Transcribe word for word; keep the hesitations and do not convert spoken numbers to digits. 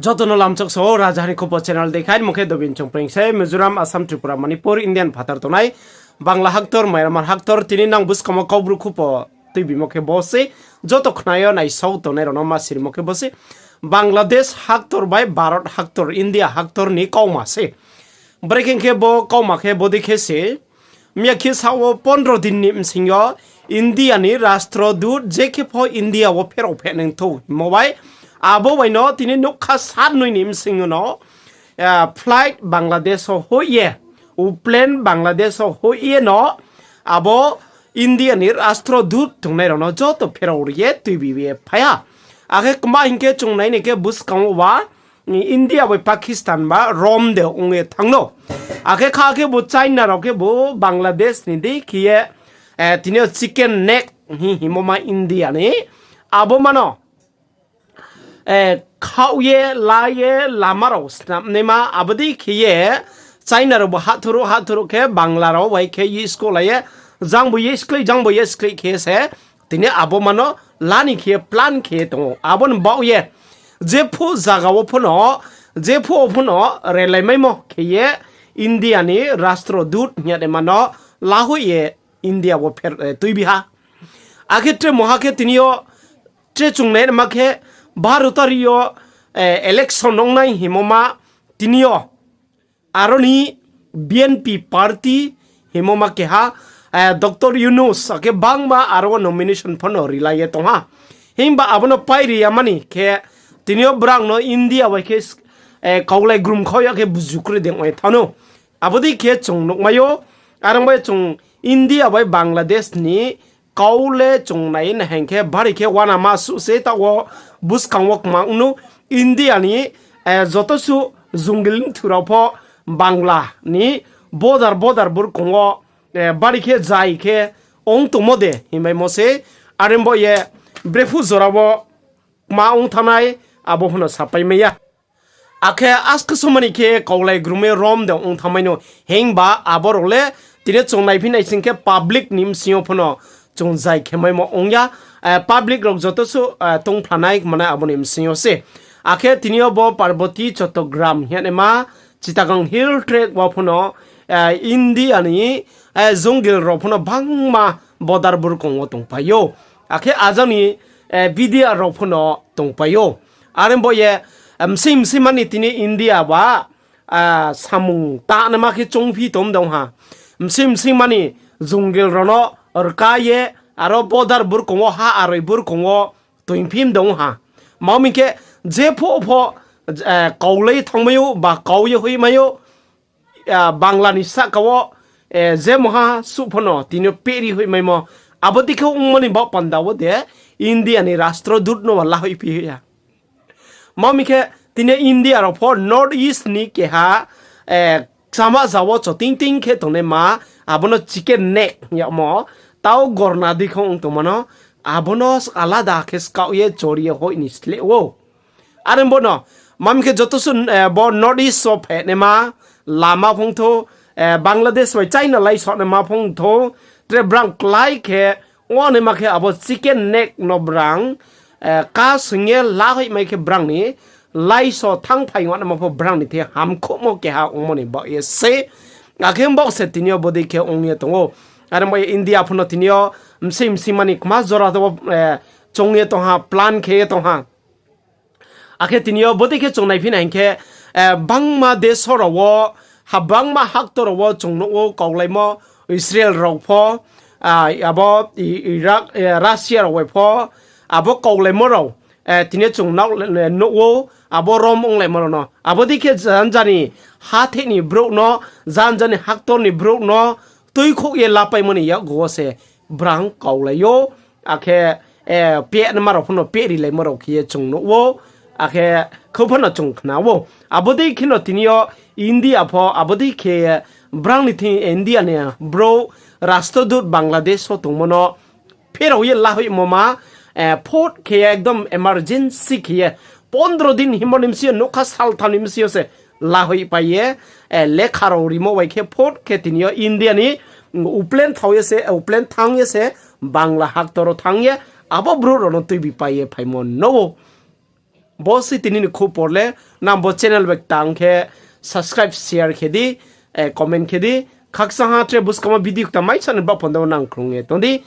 Joto no lamchok so, Rajahani Khupo channel dekhai, mung khe Dobin Chongpreng se, Mizoram, Assam, Tripura, Manipur, Indian phathar tongnai, Bangla haktor, Myanmar haktor, tini nang buskang wo Kaubru khupo tuibimo khe bo se, joto khna yo naisao tongnai rao no ma sirimo khe bo se, Bangladesh haktor bai Bharat haktor, India haktor ni kauma se. Brekhe khe bo kauma khe bodei khe se, miyakhe sa wo pondro din ni bsing yo India ni rastro dut je khe pho India wo pherao phehnang thou hingmo bai, abo bai no tini nougkha sannoi ni bsing yo no, flight Bangladesh wo hoih ye, plane Bangladesh wo hoih ye no, abo India ni rastro dut tongnai rao no joto pherao ri ye tuibi ye phai ha. Akhe kma hing khe chung nai ni khe buskang wo ba, India bai Pakistan ba rom de ong ye thanng no. Akhe kha khe bo China rao khe bo Bangladesh ni dei khe ye, tini yo chicken neck hing hingmo ma India ni, abo ma no khaoh ye, la ye, lama rao snamnaima, abo dei khe ye, China rao bo hahthrouh hahthrouh khe Bangla rao bai khe ye skohlai ye, jang bo ye skleih, jang bo ye skleih khe se, tini abo ma no la ni khe ye plan khe ye tong ou. Abo ni baoh ye, jephuh zaga wo pho no, jephuh wo pho no relaimaimo khe ye, India ni rastro dut hing ye ma no lahoih ye India wo pher, tuibi ha. Akhe tre mungha khe tini yo, tre chung nai ma khe, baro tari yo, election ong nai hingmo ma tini yo, aro ni B N P party hingmo ma keha, Doctor Yunus, akhe bangma aro wo nomination pho no rilai ye tong ha. Himba abo no pai ri ya mani khe, tini yo brang no India bai khe, kaulai grum khau ya khe buju kroi deng ong ye thanng no. Abo dei khe chung nuhmai ou, are ong bai chung India bai Bangladesh ni kau le chung nai na hing khe bari khe uanama suh se taoh wo buskang wo kma ong no India ni, joto suh jungle ni thu rao pho Bangla ni border border burkong wo, bari khe zai khe ong tongmo de hingmaimo se, are ong bo ye brephuh jora wo kma ong thanngnai abo pho no sapai mai ya. Akhe askhe somani khe kaulai grum ye rom de ong thanngmai no, himba abo rao le tini chung naiphi nai sing khe public ni bsing yo pho no chung zai khe maimo ong ya, public rao joto suh tongphla nai manai abo ni bsing yo se. Akhe tini yo bo Parboti Chottogram hing ye naima Chittagong Hill Tract wo pho no, India ni, jungle rao pho no bangma border burkong wo tongpai ou. Akhe ajang ni, B D R rao pho no tongpai ou. Are ong bo ye, bsing bsing mani tini India ba, samung tanaima khe choungphi tong dong ha. Bsing bsing mani jungle rao no rka ye, aro border burkong wo ha aroi burkong wo toingphi dong ha. Tma hing khe, jephuh pho, kaulai thanngmai ou ba kau ye hoihmai ou, Bangla ni sahka wo, je mungha suh pho no tini yo pehri hoihmaimo. Abo dei khe ongmo ni baoh panda wo de India ni rastro dut no ba lahoihphi hoih ha. Tma hing khe, tini India rao pho North East ni keha, kchama za wo choting ting khe tongnaima, abo no chicken neck hing yagmo, tau gorna dei khe ong tongmo no, abo no alada khe skaoh ye chori ye hoih ni sleh ou. Are ong bo no, tma hing khe joto suh, bo North East wo phainaima lama phung thou, Bangladesh bai China laisonaima phung thou, tre brang klái khe, ongnaima khe abo chicken neck no brang, ka sing ye lahoihmai khe brang ni laiso thanngphai ongnaima pho brang ni the hamkhouhmo keha ongmo ni baoh ye se. Akhe baoh se tini yo bodei khe ong ye tong ou. Are ong bo ye India pho no tini yo bsing bsing mani kma jora to, choung ye tong ha, plan khe ye tong ha. Akhe tini yo bodei khe chung naiphi nai hing khe, bangma deso rao wo, ha bangma haktor rao wo chung nuh ou kaulaimo Israel rao pho, abo Iraq, Russia rao bai pho, abo kaulaimo rao, tini yo chung nuh ou, abo rom onglaimo rao no. Abo dei khe janja ni hatheh ni brouh no, janja ni haktor ni brouh no, tuikhouh ye lapaimo ni yakgu wo se brang kaulai ou, akhe, pehnma rao pho no pehrilaimo rao khe ye chung nuh ou, akhe khou pho no chung khna ou. Abo dei khe no tini yo India pho, abo dei khe brang ni thing India ni brouh rastrodut Bangladesh wo tongmo no pherao ye lahoihmo ma, phot khe ye ekdom emergency khe ye, pondro din hingmo ni bsing yo, nougkha saltham ni bsing yo se lahoihpai ye, lekha rao rimo bai khe phot khe tini yo India ni, uplane thanng ye se, uplane thanng ye se, Bangla haktor wo thanng ye, abo brouh rao no tuibipai ye phaimo no ou. Bo se tini ni khupor le, nang bo channel bai tang khe subscribe, share khe di, comment khe di. Khakchang ha tre buskang wo video kta mai sa ni baoh panda wo nang krung ye tong di.